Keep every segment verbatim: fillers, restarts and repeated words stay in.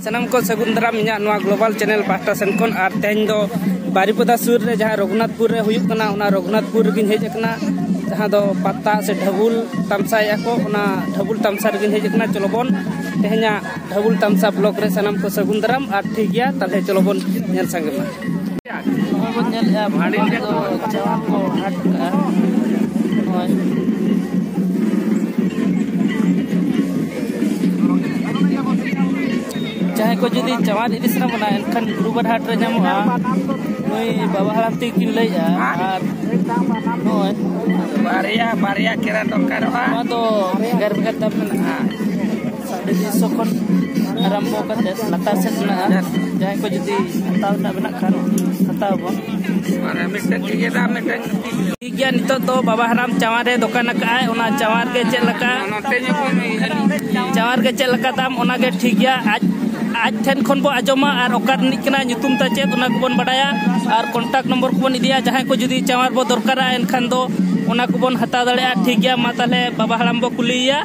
ᱥᱟᱱᱟᱢ ᱠᱚ ᱥᱟᱹᱜᱩᱱ ᱫᱟᱨᱟᱢ ᱤᱧᱟᱹᱜ ᱱᱚᱣᱟ ᱜᱞᱳᱵᱟᱞ ᱪᱮᱱᱮᱞ ᱯᱟᱦᱴᱟ ᱥᱮᱱ ᱠᱷᱚᱱ᱾ ᱟᱨ ᱛᱮᱦᱮᱧ ᱫᱚ ᱵᱟᱨᱤᱯᱟᱫᱟ ᱥᱩᱨ ᱨᱮ ᱡᱟᱦᱟᱸ ᱨᱚᱜᱷᱩᱱᱟᱛᱷᱯᱩᱨ ᱨᱮ ᱦᱩᱭᱩᱜ ᱠᱟᱱᱟ, ᱚᱱᱟ ᱨᱚᱜᱷᱩᱱᱟᱛᱷᱯᱩᱨ ᱨᱮᱜᱮᱧ ᱦᱮᱡ ᱟᱠᱟᱱᱟ, ᱡᱟᱦᱟᱸ ᱫᱚ ᱯᱟᱛᱟ ᱥᱮ ᱰᱷᱟᱹᱵᱩᱞ ᱛᱟᱢᱥᱟᱭᱮᱫᱼᱟ ᱠᱚ, ᱚᱱᱟ ᱰᱷᱟᱹᱵᱩᱞ ᱛᱟᱢᱥᱟ ᱨᱮᱜᱮᱧ ᱦᱮᱡ ᱟᱠᱟᱱᱟ᱾ ᱪᱚᱞᱚ ᱵᱚᱱ ᱛᱮᱦᱮᱧᱟᱜ ᱰᱷᱟᱹᱵᱩᱞ ᱛᱟᱢᱥᱟ ᱵᱞᱚᱜ ᱨᱮ ᱥᱟᱱᱟᱢ ᱠᱚ ᱥᱟᱹᱜᱩᱱ ᱫᱟᱨᱟᱢ᱾ ᱟᱨ ᱴᱷᱤᱠ ᱜᱮᱭᱟ, ᱛᱟᱦᱚᱞᱮ ᱪᱚᱞᱚ ᱵᱚᱱ ᱧᱮᱞ ᱥᱟᱸᱜᱮ ᱢᱟ᱾ ᱱᱚᱜᱼᱚᱭ ᱵᱚᱱ ᱧᱮᱞᱮᱫᱼᱟ, ᱵᱷᱟᱸᱰᱟᱱ ᱫᱚ ᱪᱟᱣᱟᱨ ᱠᱚ ᱦᱟᱴ ᱠᱟᱜᱼᱟ᱾ ᱱᱚᱜᱼᱚᱭ ᱡᱟᱦᱟᱸᱭ ᱠᱚ ᱡᱩᱫᱤ ᱪᱟᱣᱟᱨ ᱤᱫᱤ ᱥᱟᱱᱟ ᱵᱚᱱᱟ, ᱮᱱᱠᱷᱟᱱ ᱜᱩᱨᱩᱵᱟᱨ ᱦᱟᱴ ᱨᱮ ᱧᱟᱢᱚᱜᱼᱟ᱾ ᱱᱩᱭ ᱵᱟᱵᱟ ᱦᱟᱲᱟᱢ ᱛᱮᱜᱮ ᱠᱤᱱ ᱞᱟᱹᱭᱮᱫᱼᱟ᱾ ᱟᱨ ᱱᱚᱜᱼᱚᱭ ᱵᱟᱨᱭᱟ, ᱵᱟᱨᱭᱟ ᱠᱮᱨᱟ ᱫᱚᱨᱠᱟᱨᱚᱜᱼᱟ᱾ ᱱᱚᱣᱟ ᱫᱚ ᱵᱷᱮᱜᱟᱨ ᱵᱷᱮᱜᱟᱨ ᱫᱟᱢ ᱢᱮᱱᱟᱜᱼᱟ᱾ ᱥᱟᱲᱮ ᱛᱤᱱ ᱥᱚ ᱠᱷᱚᱱ ᱟᱨᱟᱢᱵᱚ ᱠᱟᱛᱮ ᱞᱟᱛᱟᱨ ᱥᱮᱫ ᱢᱮᱱᱟᱜᱼᱟ᱾ ᱡᱟᱦᱟᱸᱭ ᱠᱚ ᱡᱩᱫᱤ ᱦᱟᱛᱟᱣ ᱨᱮᱱᱟᱜ ᱢᱮᱱᱟᱜ ᱠᱷᱟᱱ, ᱦᱟᱛᱟᱣ ᱟᱵᱚᱱ᱾ ᱢᱟᱱᱮ ᱢᱤᱫᱴᱮᱱ ᱤᱭᱟᱹ ᱫᱟᱢ, ᱢᱤᱫᱴᱮᱱ ᱴᱷᱤᱠ ᱜᱮᱭᱟ, ᱱᱤᱛᱚᱜ ᱫᱚ ᱵᱟᱵᱟ ᱦᱟᱲᱟᱢ ᱪᱟᱣᱟᱨ ᱨᱮ ᱫᱚᱠᱟᱱ ᱟᱠᱟᱫᱼᱟᱭ᱾ ᱚᱱᱟ ᱪᱟᱣᱟᱨ ᱜᱮ ᱪᱮᱫ ᱞᱮᱠᱟ, ᱱᱚᱛᱮ ᱧᱚᱜ ᱠᱷᱚᱱ ᱪᱟᱣᱟᱨ ᱜᱮ ᱪᱮᱫ ᱞᱮᱠᱟ ᱫᱟᱢ, ᱚᱱᱟ ᱜᱮ ᱴᱷᱤᱠ ᱜᱮᱭᱟ᱾ ᱟᱡ, ᱟᱡ ᱴᱷᱮᱱ ᱠᱷᱚᱱ ᱵᱚ ᱟᱸᱡᱚᱢᱟ ᱟᱨ ᱚᱠᱟ ᱨᱤᱱᱤᱡ ᱠᱟᱱᱟᱭ, ᱧᱩᱛᱩᱢ ᱛᱟᱭ ᱪᱮᱫ, ᱚᱱᱟ ᱠᱚᱵᱚᱱ ᱵᱟᱰᱟᱭᱟ᱾ ᱟᱨ ᱠᱚᱱᱴᱟᱠᱴ ᱱᱚᱢᱵᱚᱨ ᱠᱚᱵᱚᱱ ᱤᱫᱤᱭᱟ᱾ ᱡᱟᱦᱟᱸᱭ ᱠᱚ ᱡᱩᱫᱤ ᱪᱟᱣᱟᱨ ᱵᱚ ᱫᱚᱨᱠᱟᱨᱟ, ᱮᱱᱠᱷᱟᱱ ᱫᱚ ᱚᱱᱟ ᱠᱚᱵᱚᱱ ᱦᱟᱛᱟᱣ ᱫᱟᱲᱮᱭᱟᱜᱼᱟ᱾ ᱴᱷᱤᱠ ᱜᱮᱭᱟ, ᱢᱟ ᱛᱟᱦᱚᱞᱮ ᱵᱟᱵᱟ ᱦᱟᱲᱟᱢ ᱵᱚ ᱠᱩᱞᱤᱭᱮᱭᱟ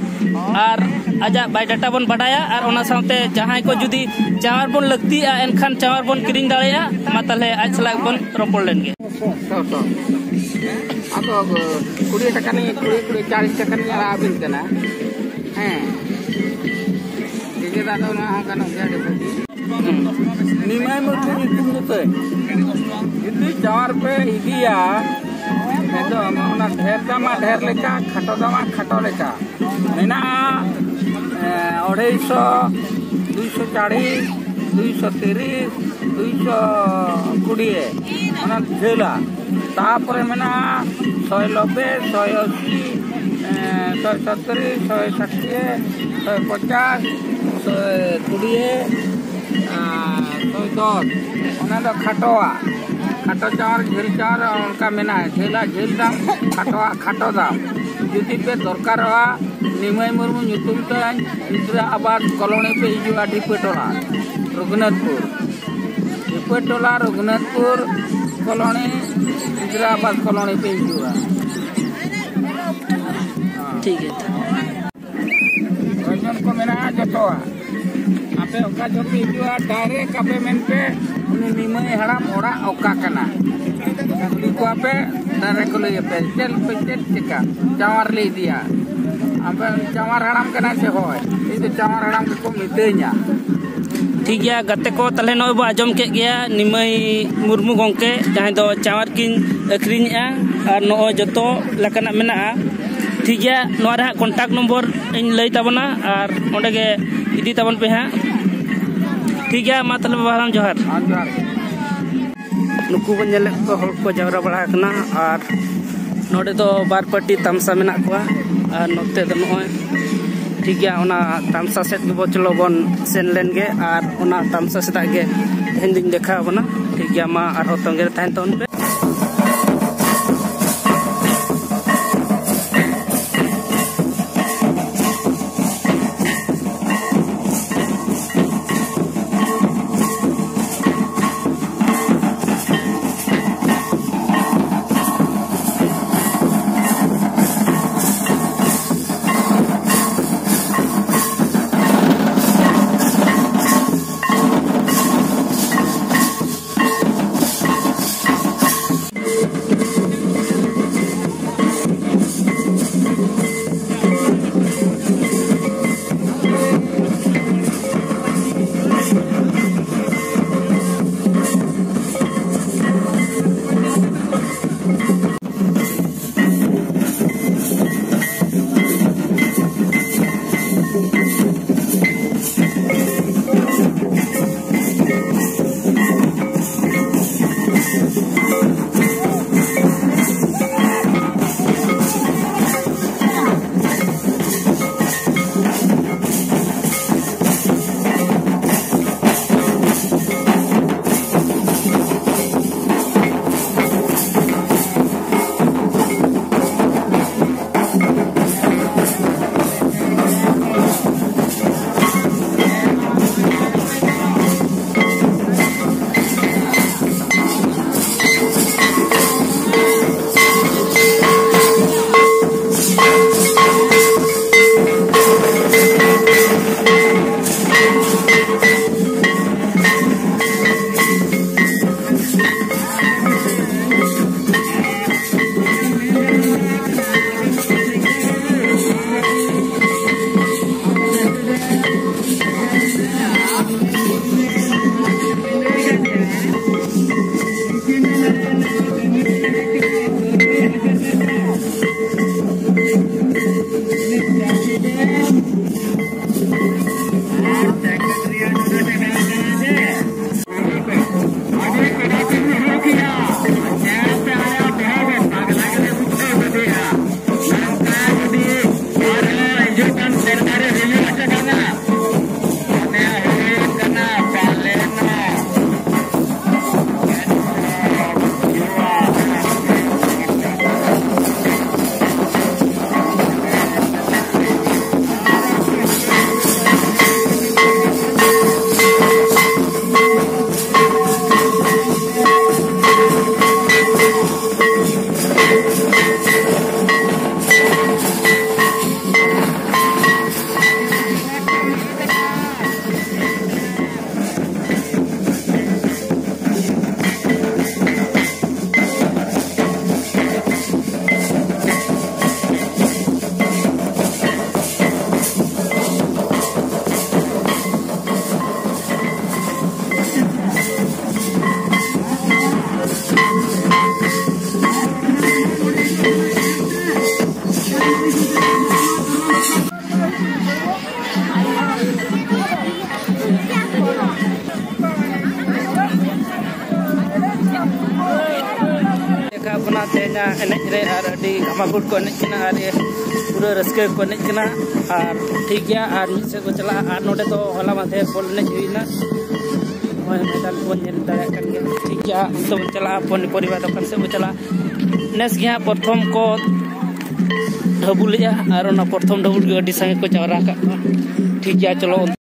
ᱟᱨ ᱟᱡᱟᱜ ᱵᱟᱭᱳᱰᱟᱴᱟ ᱵᱚᱱ ᱵᱟᱰᱟᱭᱟ᱾ ᱟᱨ ᱚᱱᱟ ᱥᱟᱶᱛᱮ ᱡᱟᱦᱟᱸᱭ ᱠᱚ ᱡᱩᱫᱤ ᱪᱟᱣᱟᱨ ᱵᱚᱱ ᱞᱟᱹᱠᱛᱤᱭᱟᱜᱼᱟ, ᱮᱱᱠᱷᱟᱱ ᱪᱟᱣᱟᱨ ᱵᱚᱱ ᱠᱤᱨᱤᱧ ᱫᱟᱲᱮᱭᱟᱜᱼᱟ᱾ ᱢᱟ ᱛᱟᱦᱚᱞᱮ ᱟᱡ ᱥᱟᱞᱟᱜ ᱵᱚᱱ ᱨᱚᱯᱚᱲ ᱞᱮᱱ ᱜᱮ᱾ ᱥᱚ, ᱥᱚ᱾ ᱟᱫᱚ ᱠᱩᱲᱤ ᱴᱟᱠᱟ ᱨᱤᱱᱤᱡ, ᱠᱩᱲᱤ, ᱠᱩᱲᱤ, ᱪᱟᱞᱤᱥ ᱴᱟᱠᱟ ᱨᱤᱱᱤᱡ ᱟᱲᱟᱜ ᱟᱹᱵᱤᱱ ᱠᱟᱱᱟ᱾ ᱦᱮᱸ᱾ ᱴᱷᱤᱠ ᱜᱮᱭᱟ, ᱟᱫᱚ ᱚᱱᱟ ᱦᱚᱸ ᱜᱟᱱᱚᱜ ᱜᱮᱭᱟ, ᱟᱹᱰᱤ ᱵᱷᱟᱹᱜᱤ᱾ ᱱᱤᱢᱟᱭ ᱢᱩᱨᱢᱩ ᱧᱩᱛᱩᱢ ᱠᱟᱛᱮ ᱡᱩᱫᱤ ᱪᱟᱣᱟᱨ ᱯᱮ ᱤᱫᱤᱭᱟ, ᱮᱠᱫᱚᱢ ᱚᱱᱟ ᱰᱷᱮᱨ ᱫᱟᱢᱟ ᱰᱷᱮᱨ ᱞᱮᱠᱟ, ᱠᱷᱟᱴᱚ ᱫᱟᱢᱟ ᱠᱷᱟᱴᱚ ᱞᱮᱠᱟ᱾ ᱢᱮᱱᱟᱜᱼᱟ, ᱮ, ᱟᱹᱲᱟᱹᱭᱥᱚ, ᱫᱩᱭᱥᱚ ᱪᱟᱲᱤᱥ, ᱫᱩᱭᱥᱚ ᱛᱤᱨᱤᱥ, ᱫᱩᱭᱥᱚ ᱠᱩᱲᱤ, ᱚᱱᱟ ᱡᱷᱟᱹᱞᱟ᱾ ᱛᱟᱯᱚᱨᱮ ᱢᱮᱱᱟᱜᱼᱟ ᱥᱚᱭ ᱱᱚᱵᱵᱮ, ᱥᱚᱭ ᱟᱥᱤ, ᱮ, ᱥᱚᱭ ᱥᱚᱛᱛᱚᱨᱤ, ᱥᱚᱭ ᱥᱟᱴᱤᱭᱮ, ᱥᱚᱭ ᱯᱚᱪᱟᱥ, ᱥᱚᱭ ᱠᱩᱲᱤᱭᱮ, ᱟᱨ ᱥᱚᱭ ᱫᱚᱥ᱾ ᱚᱱᱟ ᱫᱚ ᱠᱷᱟᱴᱚᱣᱟᱜ, ᱠᱷᱟᱴᱚ ᱪᱟᱣᱟᱨ, ᱡᱷᱟᱹᱞ ᱪᱟᱣᱟᱨ ᱚᱱᱠᱟ ᱢᱮᱱᱟᱜᱼᱟ᱾ ᱡᱷᱟᱹᱞᱟᱜ ᱡᱷᱟᱹᱞ ᱫᱟᱢ, ᱠᱷᱟᱴᱚᱣᱟᱜ ᱠᱷᱟᱴᱚ ᱫᱟᱢ᱾ ᱡᱩᱫᱤ ᱯᱮ ᱫᱚᱨᱠᱟᱨᱚᱜᱼᱟ, ᱱᱤᱢᱟᱹᱭ ᱢᱩᱨᱢᱩ ᱧᱩᱛᱩᱢ ᱛᱮ ᱤᱱᱫᱤᱨᱟ ᱟᱵᱟᱥ ᱠᱚᱞᱚᱱᱤ ᱯᱮ ᱦᱤᱡᱩᱜᱼᱟ, ᱰᱷᱤᱯᱟᱹ ᱴᱚᱞᱟ, ᱨᱚᱜᱷᱩᱱᱟᱛᱷᱯᱩᱨ᱾ ᱰᱷᱤᱯᱟᱹ ᱴᱚᱞᱟ, ᱨᱚᱜᱷᱩᱱᱟᱛᱷᱯᱩᱨ ᱠᱚᱞᱚᱱᱤ, ᱤᱱᱫᱤᱨᱟ ᱟᱵᱟᱥ ᱠᱚᱞᱚᱱᱤ ᱯᱮ ᱦᱤᱡᱩᱜᱼᱟ᱾ ᱴᱷᱤᱠ ᱜᱮᱭᱟ᱾ ᱯᱨᱚᱭᱳᱡᱚᱱ ᱠᱚ ᱢᱮᱱᱟᱜᱼᱟ ᱡᱚᱛᱚᱣᱟᱜ᱾ ᱯᱮ ᱚᱠᱟ ᱡᱚᱦᱚᱜ ᱯᱮ ᱦᱤᱡᱩᱜᱼᱟ, direct ᱟᱯᱮ ᱢᱮᱱ ᱯᱮ, "ᱩᱱᱤ ᱱᱤᱢᱟᱹᱭ ᱦᱟᱲᱟᱢ ᱚᱲᱟᱜ ᱚᱠᱟ ᱠᱟᱱᱟ?" ᱠᱩᱞᱤ ᱠᱚᱣᱟ ᱯᱮ, direct ᱠᱚ ᱞᱟᱹᱭ ᱟᱯᱮ, "ᱪᱮᱫ ᱯᱮ, ᱪᱮᱫ ᱪᱮᱠᱟ? ᱪᱟᱶᱟᱨ ᱞᱮ ᱤᱫᱤᱭᱟ?" ᱟᱯᱮ ᱪᱟᱶᱟᱨ ᱦᱟᱲᱟᱢ ᱠᱟᱱᱟᱭ ᱥᱮ? "ᱦᱳᱭ, ᱤᱧ ᱫᱚ ᱪᱟᱶᱟᱨ ᱦᱟᱲᱟᱢ ᱜᱮᱠᱚ ᱢᱤᱛᱟᱹᱧᱟ᱾" ᱴᱷᱤᱠ ᱜᱮᱭᱟ ᱜᱟᱛᱮ ᱠᱚ, ᱛᱟᱦᱞᱮ ᱱᱚᱜᱼᱚᱭ ᱵᱚ ᱟᱸᱡᱚᱢ ᱠᱮᱫ ᱜᱮᱭᱟ ᱱᱤᱢᱟᱹᱭ ᱢᱩᱨᱢᱩ ᱜᱚᱢᱠᱮ, ᱡᱟᱦᱟᱸᱭ ᱫᱚ ᱪᱟᱶᱟᱨ ᱠᱤᱱ ᱟᱹᱠᱷᱨᱤᱧᱮᱜᱼᱟ ᱟᱨ ᱱᱚᱜᱼᱚᱭ ᱡᱚᱛᱚ ᱞᱮᱠᱟᱱᱟᱜ ᱢᱮᱱᱟᱜᱼᱟ᱾ ᱴᱷᱤᱠ ᱜᱮᱭᱟ, ᱱᱚᱣᱟ ᱨᱮ ᱦᱟᱸᱜ contact number ᱤᱧ ᱞᱟᱹᱭ ᱛᱟᱵᱚᱱᱟ ᱟᱨ ᱚᱸᱰᱮ ᱜᱮ ᱤᱫᱤ ᱛᱟᱵᱚᱱ ᱯᱮ ᱦᱟᱸᱜ᱾ ᱴᱷᱤᱠ ᱜᱮᱭᱟ, ᱢᱟ ᱛᱟᱦᱞᱮ ᱵᱟᱵᱟ ᱦᱟᱲᱟᱢ ᱡᱚᱦᱟᱨ᱾ ᱦᱮᱸ, ᱡᱚᱦᱟᱨ ᱜᱮ᱾ ᱱᱩᱠᱩ ᱵᱚᱱ ᱧᱮᱞᱮᱫ ᱠᱚᱣᱟ, ᱦᱚᱲ ᱠᱚ ᱡᱟᱣᱨᱟ ᱵᱟᱲᱟ ᱟᱠᱟᱱᱟ ᱟᱨ ᱱᱚᱰᱮ ᱫᱚ ᱵᱟᱨ ᱯᱟᱹᱴᱤ ᱛᱟᱢᱥᱟ ᱢᱮᱱᱟᱜ ᱠᱚᱣᱟ᱾ ᱟᱨ ᱱᱚᱛᱮ ᱫᱚ ᱱᱚᱜᱼᱚᱭ, ᱴᱷᱤᱠ ᱜᱮᱭᱟ, ᱚᱱᱟ ᱛᱟᱢᱥᱟ ᱥᱮᱫ ᱜᱮᱵᱚ, ᱪᱚᱞᱚ ᱵᱚᱱ ᱥᱮᱱ ᱞᱮᱱ ᱜᱮ ᱟᱨ ᱚᱱᱟ ᱛᱟᱢᱥᱟ ᱥᱮᱫᱟᱜ ᱜᱮ ᱛᱮᱦᱮᱧ ᱫᱚᱧ ᱫᱮᱠᱷᱟᱣ ᱟᱵᱚᱱᱟ᱾ ᱴᱷᱤᱠ ᱜᱮᱭᱟ, ᱢᱟ ᱟᱨᱦᱚᱸ ᱛᱚᱸᱜᱮ ᱨᱮ ᱛᱟᱦᱮᱱ ᱛᱟᱵᱚᱱ ᱯᱮ᱾ ᱛᱮᱦᱮᱧᱟᱜ ᱮᱱᱮᱡ ᱨᱮ ᱟᱨ ᱟᱹᱰᱤ ᱜᱷᱟᱢᱟᱜᱷᱩᱴ ᱠᱚ ᱮᱱᱮᱡ ᱠᱟᱱᱟ ᱟᱨ ᱯᱩᱨᱟᱹ ᱨᱟᱹᱥᱠᱟᱹ ᱠᱚ ᱮᱱᱮᱡ ᱠᱟᱱᱟ᱾ ᱟᱨ ᱴᱷᱤᱠ ᱜᱮᱭᱟ, ᱟᱨ ᱢᱤᱫ ᱥᱮᱫ ᱠᱚ ᱪᱟᱞᱟᱜᱼᱟ᱾ ᱟᱨ ᱱᱚᱰᱮ ᱫᱚ ᱦᱚᱞᱟ ᱢᱟᱫᱷᱮᱨ ᱵᱚᱞ ᱮᱱᱮᱡ ᱦᱩᱭᱱᱟ᱾ ᱱᱚᱜᱼᱚᱭ ᱢᱚᱭᱫᱟᱱ ᱠᱚᱵᱚᱱ ᱧᱮᱞ ᱫᱟᱲᱮᱭᱟᱜ ᱠᱟᱱ ᱜᱮᱭᱟ᱾ ᱴᱷᱤᱠ ᱜᱮᱭᱟ, ᱚᱱᱛᱮ ᱵᱚᱱ ᱪᱟᱞᱟᱜᱼᱟ, ᱯᱚᱱᱤ ᱯᱚᱨᱤᱵᱟᱨ ᱫᱚᱠᱟᱱ ᱥᱮᱫ ᱵᱚᱱ ᱪᱟᱞᱟᱜᱼᱟ᱾ ᱱᱮᱥ ᱜᱮ ᱦᱟᱸᱜ ᱯᱨᱚᱛᱷᱚᱢ ᱠᱚ ᱰᱷᱟᱹᱵᱩ ᱞᱮᱜᱼᱟ, ᱟᱨ ᱚᱱᱟ ᱯᱨᱚᱛᱷᱚᱢ ᱰᱷᱟᱹᱵᱩ ᱨᱮᱜᱮ ᱟᱹᱰᱤ ᱥᱟᱸᱜᱮ ᱠᱚ ᱡᱟᱣᱨᱟ ᱟᱠᱟᱫ ᱠᱚᱣᱟ᱾ ᱴᱷᱤᱠ ᱜᱮᱭᱟ, ᱪᱚᱞᱚ᱾